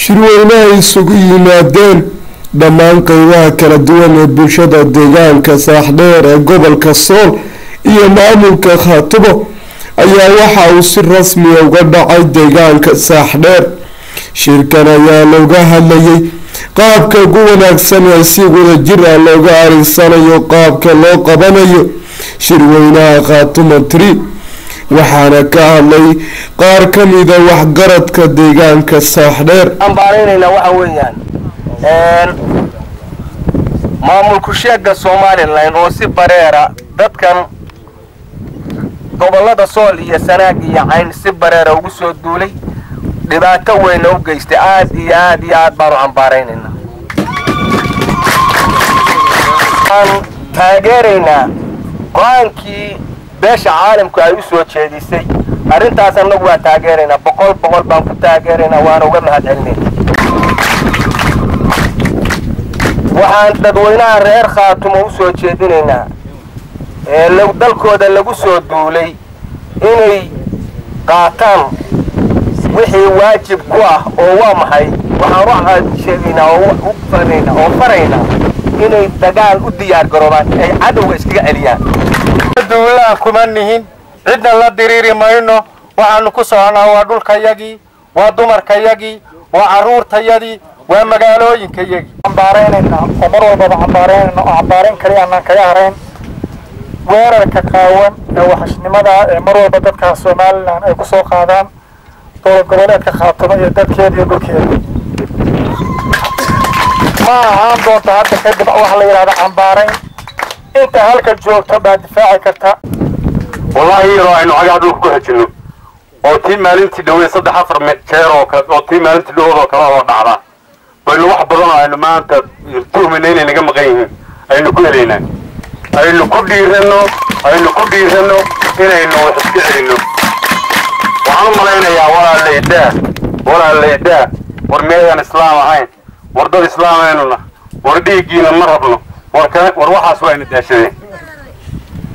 Shirweynaha isugu yimaadeen dhammaan qeybaha kala duwan ee bulshada deegaanka Saaxdheer ee gobolka Sool iyo maamulka Khaatumo ayaa waxa uu si rasmiya uga dhacay deegaanka Saaxdheer. Shirkan ayaa looga hadlayay qaabka ugu wanaagsan ee si wadajir ah looga arinsanayo qaabka loo qabanayo shirweynaha Khaatumo 3, waxaana ka hadlay qaar ka mida waxgaradka deegaanka Saaxdheer. Ambaaraynayna waxa weeyaan maamulku sheega Somalilan oo si bareera dadkan gobollada Sool iyo Sanaag iyo Cayn si bareera ugu soo duulay, dhibaato weyna u geystay. Aad iyo aad iyo aad baanu cambaaraynaynaa, waan taageeraynaa go-aankii beesha caalamku ay u soo jeedisay. Arrintaas annagu waa taageeraynaa, 100% baan ku taageeraynaa, waana uga mahad celinayna. Waxaan dadweynaha reer Khaatumo u soo jeedinaynaa ee dalkooda lagu soo duulay inay qaataan wixii waajib ku ah. Oo waa maxay? Waxaan u sheegaynaa oo u faraynaa oo faraynaa inay dagaal u diyaar garoobaan, ay cadowga iskaga celiyaan. Duulaan kuma nihin, cidna la diriiri mayno. Waxaanu ku soconaa waa dhulkayagii, waa dumarkayagii, waa carruurtayadii, waa magaalooyinkayagii. Cambaaraynaynaa oo mar walbaba cambaaraynayna oo cambaarayn kaliya aanaan kaga harayn weerarka qaawan ee waxashnimada ee mar walba dadka Somalilan ay ku soo qaadaan dowlad goboleedka Khaatumo iyo dadkeeda iyo dhulkeeda. Ma ahaan doonto hadda kadib waxa la yidhahda cambaarayn. Inta halka joogto baa difaaci karta. Wallaahi iyadoo aynu cagaha dhulka ku xejinno oo tii maalintii dhawey 3 4 jeer oo kale oo tii maalintii dhawood oo kale oo dhacda baynu wax badan oo aynu maanta tuhmayna inay naga maqan yihiin aynu ku helaynaa. Aynu ku dhiiranno, aynu ku dhiiranno inaynu wax iska celinno. Waxaan u malaynayaa, walaalaydaa, walaalaydaa, war meedaan islaam ahayn? War dad islaam aynuna, war dhiiggiina ma rabno. War war waxaas waa ayna daashadeen,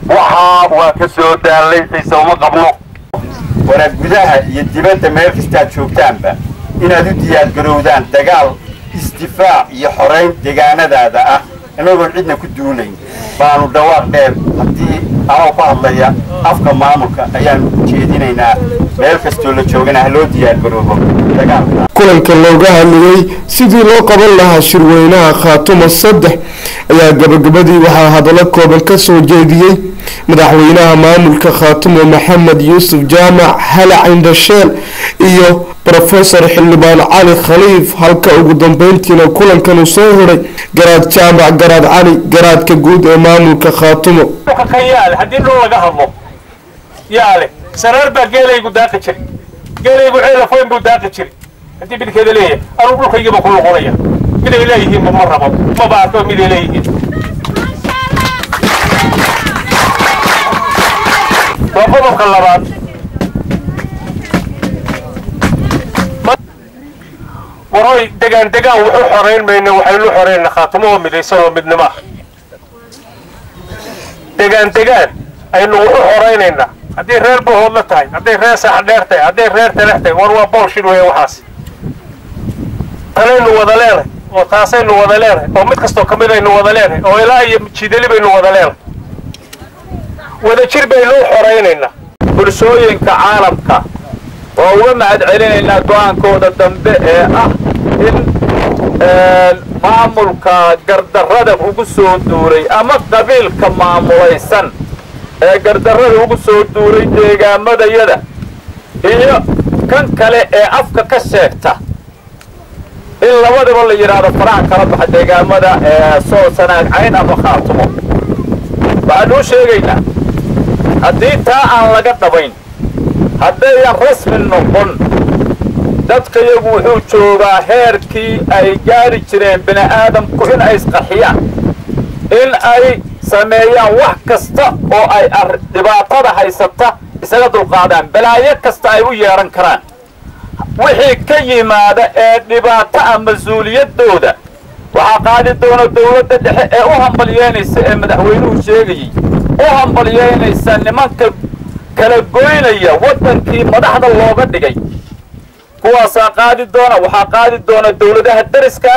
waxaa waa ka soo daalay, xiise uma qabno. Wanaag gudaha iyo dibadda meel kastaad joogtaanba inaad u diyaargarowdaan dagaal isdifaac iyo xorayn deegaanadaada ah, inagoon cidna ku duulayn baanu dhawaaq dheer haddii anoo ku hadlaya afka maamulka ayaanu jeedinaynaa. Meel kastoo la joogana ha loo diyaargaroobo dagaalka. Kulanka looga hadlayay sidii loo qaban lahaa shirweynaha Khaatumo 3 ayaa gabagabadii waxaa hadallo kooban ka soo jeediyey madaxweynaha maamulka Khaatumo Maxamed Yuusuf Jaamac Halac Indhasheel iyo Profesor Xildhibaan Cali Khaliif, halka ugu dambeyntiina kulankan uu soo hiray Garaad Jaamac Garaad Cali, garaadka guud ee maamulka Khaatumo. Kan yaale haddii dhul laga hadlo yaale Saraar baa geelaygu daaqi jiray, geelaygu Ceelafoyn buu daaqi jiray. Haddii midkeeda leeyahay, anugu dhulkaygiiba ku noqonaya. Miday leeyihiinba ma rabo, maba arko miday leeyihiin. Waa qodobka labaad. Waroy, degaan degaan wuxuu xorayn mayno, waxaynu xorayna Khaatumo oo midaysan oo midnimo ah. Degaan degaan aynu wuxu xoraynaynaa haddii reer Buhoodla tahay, hadday reer Saaxdheer tahay, hadday reer Telex tahay, war waa bullshit weeye waxaas. Tanaynu wada leenahay oo taasaynu wada leenahay oo mid kastoo ka mid aynu wada leenahay oo ilaa iyo jidali baynu wada leenahay, wada jir baynu u xoraynaynaa. Bulshooyinka caalamka waa uga mahad celinaynaa go-aankooda dambe ee ah in maamulka gardarrada ugu soo duuray ama qabiilka maamulaysan ee gardarrada ugu soo duuray deegaamadayada iyo kan kale ee afka ka sheegta in labadaba la yidhaahdo faraha kala baxa deegaamada ee Sool, Sanaag, Cayn ama Khaatumo. Waxaanu u sheegaynaa haddii taa aan laga dhabayn, haddayan rasmi noqon, dadkayagu wuxuu joogaa heerkii ay gaari jireen bini aadamku in ay isqarxiyaan, in ay sameeyaan wax kasta oo ay dhibaatada haysata isaga dulqaadaan, balaayo kasta ay u yeedhan karaan. Wixii ka yimaada ee dhibaato ah mas-uuliyaddooda waxaa qaadi doona dawladda dhexe ee u hambalyeynaysa ee madaxweynuhu sheegayey, u hambalyeynaysa nimanka kala goynaya waddankii madaxda looga dhigay. Kuwaasaa qaadi doona, waxaa qaadi doona dawladaha deriska,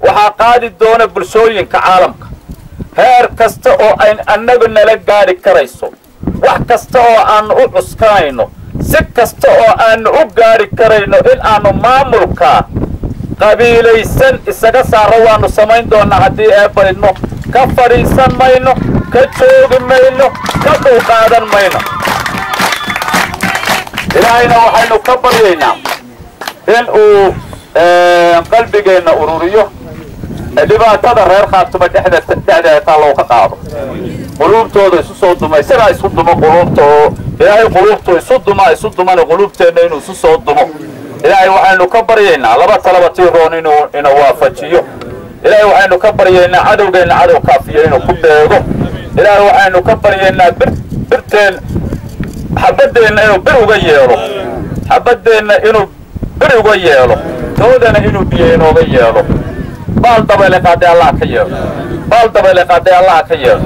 waxaa qaadi doona bulshooyinka caalamka. Heer kasta oo ayn annagu nala gaadhi karayso, wax kasta oo aanu u cuskanayno, si kasta oo aanu u gaadhi karayno in aanu maamulka qabiilaysan isaga saarro, waannu samayn doonnaa haddii Eebba idmo. Ka fadhiisan mayno, ka joogi mayno, ka dulqaadan mayno. Ilaahayna waxaynu ka baryaynaa in uu qalbigeenna ururiyo, dhibaatada reer Khaatuma dhexdeeda taa loo ka qaado, quluubtooda isu soo duma, isagaa isu dumo quluubta oo Ilaahay quluubtu isu duma, isu dumana quluubteenna inuu isu soo dumo. Ilaahay waxaynu ka baryaynaa laba talaba tii roon inuu ina waafajiyo. Ilaahay waxaynu ka baryaynaa cadowgeenna cadow kaafiyo inuu ku beego. Ilaahay waxaynu ka baryaynaa bir birteen xabaddeenna inuu bir uga yeelo, xabaddeenna inuu bir uga yeelo, toodana inuu biyo inooga yeelo. Baal dabeele qaaday Allah ka yeelo, baal dabeele qaaday Allah ka yeelo.